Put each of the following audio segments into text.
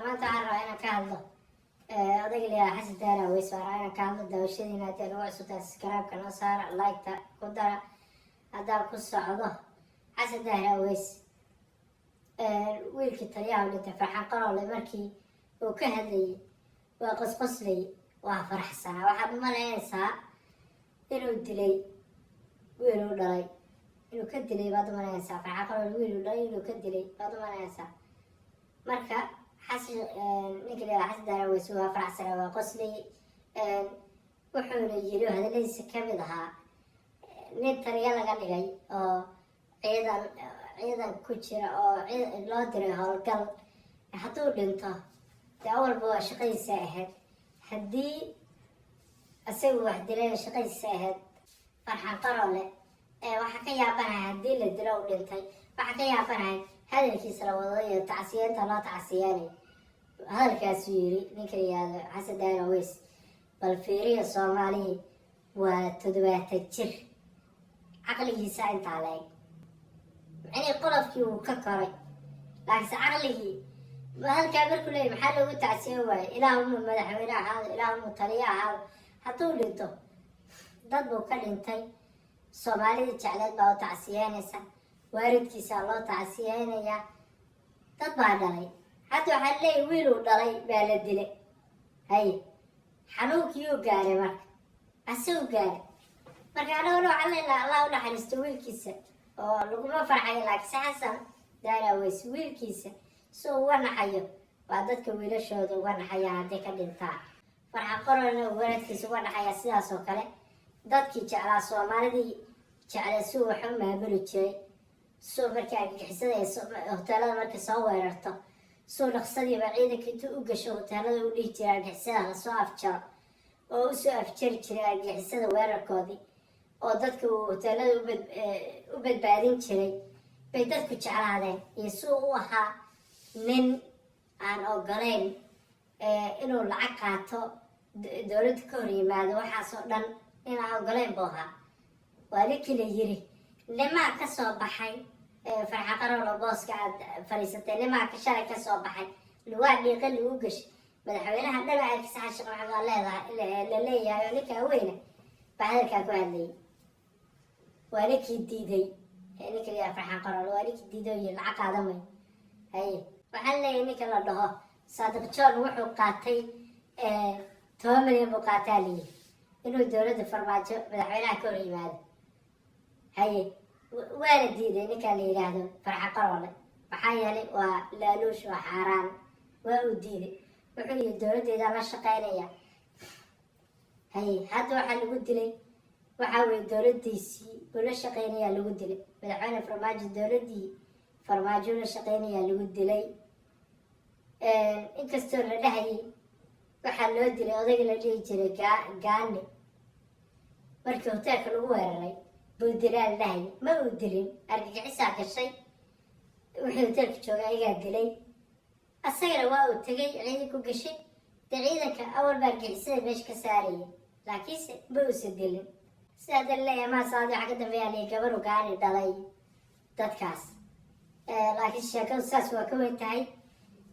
Maanta waxaan rabaa inaan ka hadlo odayga la yidhaha Xasan Daahir Aweys. Waan rabaa inaan ka hadlo. Daawashadiina haddii nagu cusubtahay, subscribe-ka noo saara, like-ta ku dara. Haddaan ku socdo Xasan Daahir Aweys, wiilkii taliyaha u dhintay, Farxaan Qaroole, markii uu ka hadlayay waa qosqoslayay, waa faraxsanaa. Waxaad u malaynaysaa inuu dilay wiil uu dhalay, inuu ka dilay baad u malaynaysaa. Farxaan Qaroole wiil uu dhalay inuu ka dilay baad u malaynaysaa. Marka Xasan, ninka la yidhaha Xasan Daahir Aweys, waa faraxsanaa, waa qoslayay. Wuxuuna yiri, hadaladiisa kamid ahaa, nin taliya laga dhigay oo ciidan ku jira oo loo diray howlgal hadduu dhinto, dee awalba waa shaqadiisa ahayd. Haddii isagu wax dilayna, shaqadiisa ahayd. Farxaan Qaroole waxaa ka yaabanahay haddii la dilo u dhintay, waxaa ka yaabanahay hadalkiisa la wado iyo tacsiyeenta loo tacsiyeenay. Hadalkaasuu yiri ninka la yihahdo Xasan Daahir Aweys. Bal fiiriya, Soomaalihii, waa 70 jir, caqligiisa intaa la eg. Micnihii qolofkii wuu ka koray, laakiinse caqligii halkaa markuu leeyay, maxaa loogu tacsiyen waayo? Ilaahuma madaxweyne ahaado, ilaahuma taliye ahaado, hadduu dhinto dad buu ka dhintay. Soomaalidii jecleed baa u tacsiyeynaysa, waalidkiisaa loo tacsiyeynayaa, dad baa dhalay. Hadda waxaa leeyahy wiiluu dhalay baa la dilay. Haye, xanuunkiyuu gaaray marka, asagu gaaray. Marka anaguna waxaan leenahay, Allah u naxariisto wiilkiisa, oo laguma farxayo. Laakiinse Xasan Daahir Aweys wiilkiisa si uu uga naxayo waa dadka wiilashooda uga naxayaan hadday ka dhintaan. Farxaan Qaroolena waalidkiisa uga naxaya. Sidaas oo kale dadkii jeclaa, Soomaalidii jeclaa, si uu wax u maamuli jiray, suu markii argagixisada ee hoteelada markay soo weerarto, suu dhaqsadiiba ciidanka intuu u gasho hoteelada u dhihi jiray argagixisada lasoo afjaro, oo usoo afjari jiray argagixisada weerarkoodii, oo dadka uu hoteelada u badbaadin jiray, bay dadku jeclaadeen. Iyo suu u ahaa nin aan ogolayn inuu lacag qaato, dowladda ka hor yimaado, waxaasoo dhan nin aan ogolayn buu ahaa. Waa ninkii la yiri nimaa ka soo baxay Farxaan Qaroolo, booska aad fadhiisatay nimaa ka shalay ka soo baxay, lugaa dhiiqa lagu gashay. Madaxweynaha dhan arkisa, Xasan Sheekh Maxamed waa leedahay la leeyahay, oo ninkaa weyna baa hadalkaa ku hadlayay. Waa ninkii diiday, ninka la yidhaha Farxaan Qaroolo, waa ninkii diiday oo yiri lacag qaadamay. Haye, waxaan leeyahay ninka la dhaho Saadiq John wuxuu qaatay 10 milyan buu qaataa layiri inuu dowladda Farmaajo, madaxweynaha, ka hor yimaado. Haye, waana diiday ninkaa la yidhaahdo Farxaan Qaroole. Maxaa yeelay waa laaluush, waa xaaraan, waa uu diiday. Wuxuu yidhi dowladdeedaa la shaqeynaya. Haye, hadda waxaa lagu dilay waxaa weye dowladdiisii uu la shaqeynayaa lagu dilay. Madaxweyne Farmaajo, dowladdii Farmaajo la shaqeynayaa lagu dilay. Inkastoo la dhahayay waxaa loo dilay odayga la dhihi jiray Gaani markii hoteelka lagu weeraray buu dilaa la dhahayay, ma uu dilin. Argagixisaa gashay, wixii hoteelka joogay ayagaa dilay. Asagana waa uu tegay, ciidanku gashay. Dee ciidanka awal baa argixisada meesha ka saaraya, laakiinse ma uusan dilin. Sidaa dan leeyahay maasaadi waxaa ka dambeeya liya gabaru Gaani dhalay dadkaas. Laakiin sheekadu saas waa ka weyn tahay.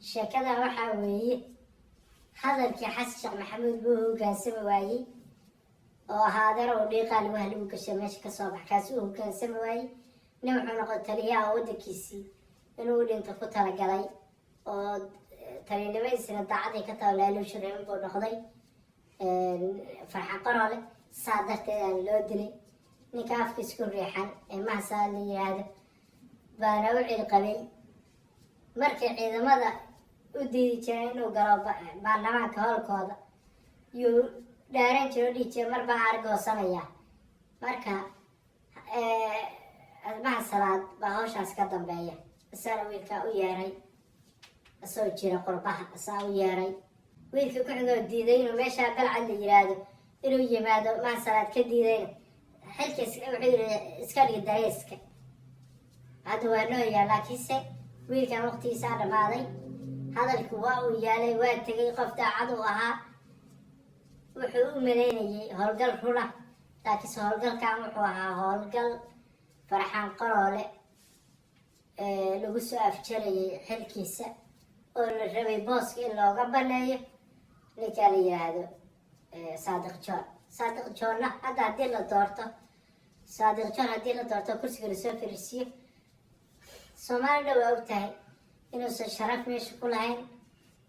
Sheekada waxaa weeye hadalkii Xasan Sheekh Maxamuud buu hogaansami waayey, oo ahaa adeer oo dhiiqaa lugaha lagu gashay, meesha kasoo bax. Kaasi uu hogaansami waayey. Nin wuxuu noqday taliyaha oo waddankiisii inuu u dhinto ku talagalay, oo talinimadiisina daacaday ka taho, laaluusha reebin buu noqday Farxaan Qaroole. Saa darteed aan loo dilay. Ninka afka isku riixan ee Mahsaa la yiraahdo baana u cilqabay markay ciidamada u diidi jireen inuu galo baarlamaanka howlkooda, yuu dhaaran jiro, o dhihi jira mar baa argoosanayaa. Marka Maha Salaad baa hawshaas ka dambeeya. Isaana wiilkaa u yeeray, isagoo jira qurbaha isaa u yeeray. Wiilkii ku xigoo diiday inuu meeshaa Balcad la yiraahdo inuu yimaado, Maha Salaad ka diidayna, xilka wuxuu yiri iska dhig dareeska. Hadda waa nooyaa, laakiinse wiilkan waqtigiisaa dhammaaday. Hadalku waa uu yaalay, waa tegay. Qof daacad uu ahaa, wuxuu u malaynayay howlgal runa, laakiinse howlgalkan wuxuu ahaa howlgal Farxaan Qaroole lagu soo afjarayay xilkiisa. Oo la rabay booska in looga baneeyo ninkaa la yiraahdo Saadiq John. Saadiq John-na hadda haddii la doorto, Saadiq John haddii la doorto, kursiga lasoo fariisiyo, Soomaalida waa og tahay inuusan sharaf meesha ku lahayn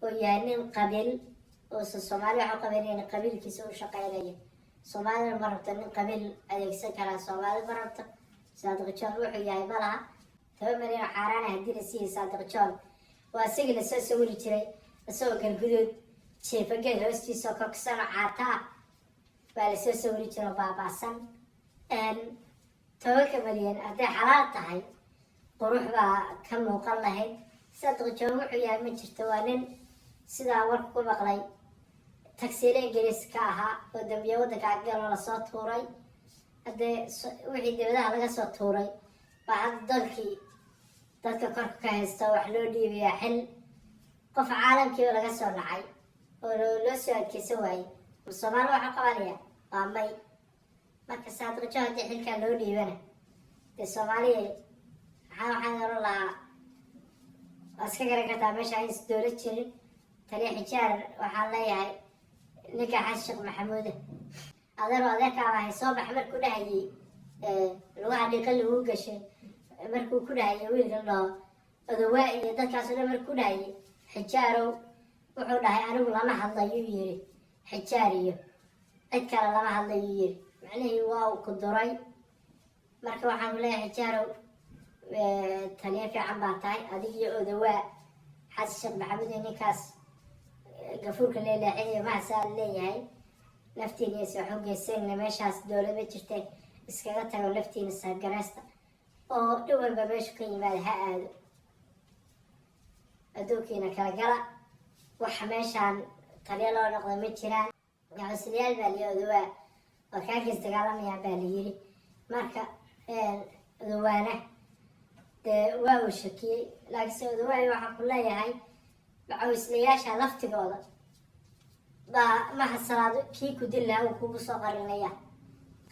oo yahay nin qabiil, uusan Soomaali wax u qabanaynin, qabiilkiisa u shaqeynaya. Soomaalina ma rabto nin qabiil adeegsan karaa, Soomaali ma rabto. Saadiq John wuxuu yahay ma laha. 10 milyan oo xaaraana haddii la siiyey Saadiq John, waa isagii lasoo sawiri jiray isagoo galguduud jiifageed hoostiisa oo koksan oo caata ah baa lasoo sawiri jiray oo baaba'san. 10-ka milyan hadday xalaal tahay, qurux baa ka muuqan lahayd. Saadiq John wuxuu yahay ma jirto. Waa nin sidaa warka ku maqlay tagsiile Ingiriis ka ahaa oo dambiye waddanka agalo lasoo tuuray. Haddee wixii dibadaha laga soo tuuray baa hadda dalkii dadka korka ka haysta wax loo dhiibayaa xil. Qof caalamkiiba laga soo nacay oo loo soo adkeysan waayey, ma Soomaali waxa qabanaya? Waa may. Marka Saadiq John haddii xilkaa loo dhiibana, dee Soomaaliya waxaan oran lahaa, waa iska garan kartaa meesha ays dowlad jirin. Taliya Xijaar waxaan leeyahay, ninka Xasan Sheekh Maxamuude, adeero, adeerkaa ahay, soo bax markuu dhahayay, lugaha dhiiqa lagu gashay markuu ku dhahayay wiilka dhaho Odawaa iyo dadkaasoo dhan markuu dhahayay, Xijaarow wuxuu dhahay, "Anigu lama hadlayuu," yiri, "Xijaar iyo cid kale lama hadlayuu," yiri. Macnihii waa uu ku duray. Marka waxaan ku leeyahay, Xijaarow, taliyo fiican baa tahay, adig iyo Odawaa, Xasan Sheekh Maxamuud iyo ninkaas gafuurka leeleexinayo mahasaa leeyahay, naftiina is wax u geysanina. Meeshaas dowlad ma jirte, iskaga tago, naftiina sagareysta, oo dhan walba meeshu ka yimaada ha aado, adduunkiina kala gala. Waxa meeshaan taliyo loo noqda ma jiraan. Gacusliyaal baa liyi, Odawaa waa kaakis dagaalamayaan baa la yiri. Marka Odawaana dee waa uu shakiyey, laakiinse Odawaay waxaa ku leeyahay, macawislayaasha laftigooda baa Mahasalaad kii ku dil lahaa uu kugu soo qarinaya.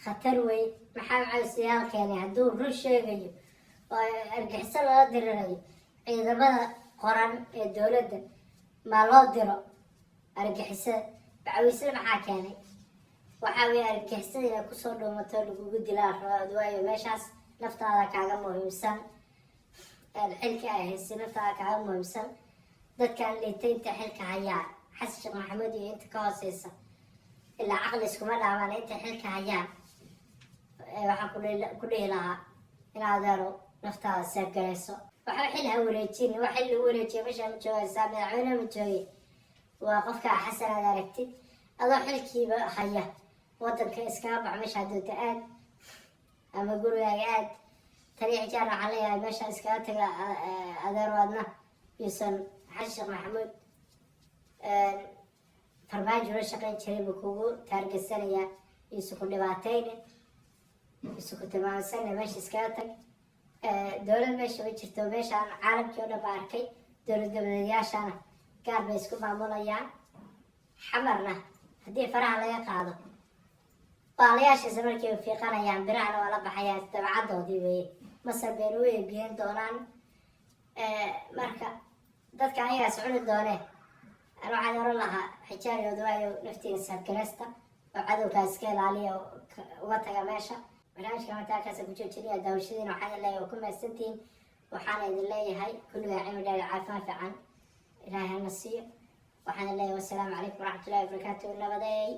Khatar wey. Maxaa macawislayaal keenay? Hadduu run sheegayo oo argixiso lala dirirayo, ciidamada qoran ee dowladda ma loo diro argixisada? Macawisle maxaa keenay? Waxaa weeye argixisada inay kusoo dhuumato, lagugu dilaa rabaa. Odawaayo, meeshaas naftaada kaaga muhiimsan, xilka ay haysay naftaada kaaga muhiimsan. Dadkan liitay inta xilka hayaa, Xasan Sheekh Maxamuud iyo inta ka hooseysa, ilaa caqli iskuma dhaamaan inta xilka hayaan, waxaan ku dhihi lahaa in adeero naftaada seefgarayso. Waxba xil ha wareejin. Wax xil lagu wareejiyo meeshaa ma joogaysaa, madaxweyne ma joogay. Waa qofka Xasan aad aragtid adoo xilkiiba haya, wadanka iskaga baxo, meeshaa doonta aad ama gurigaaga aad. Taliya Xijaar waxaan leeyahay, meesha iskaga taga adeero, adna yuusan Xasan Sheekh Maxamuud Farmaajo la shaqayn jiray buu kugu taargesanayaa, yuusan ku dhibaataynin, yuusan ku tilmaamsanna, meesha iskaga tag. Dowlad meesha ma jirto. Meeshaan caalamkii oo dhan ba arkay, dowlad goboleedyaashana gaar bay isku maamulayaan. Xamarna haddii faraha laga qaado, baalayaashiisa markay fiiqanayaan, birahana waa la baxayaan, dabecadoodii weeye. Masar bayna u eebiyen doonaan. Marka dadka ayagaas cuni doonee, an waxaan oran lahaa, Xijaar iyo Odawaayo, naftiina saabgareysta oo cadowkaa iska ilaaliya oo uga taga meesha. Barnaamijka maanta halkaasa ku joojinaya. Daawashadiina waxaan idin leeyahay waa ku mahadsantihiin. Waxaana idin leeyahay kulligaa cimri dheer, caafimaad fiican Ilaahay hana siiyo. Waxaan idin leeyahay wasalaamu calaykum waraxmatullahi wabarakaatu. Nabadeey.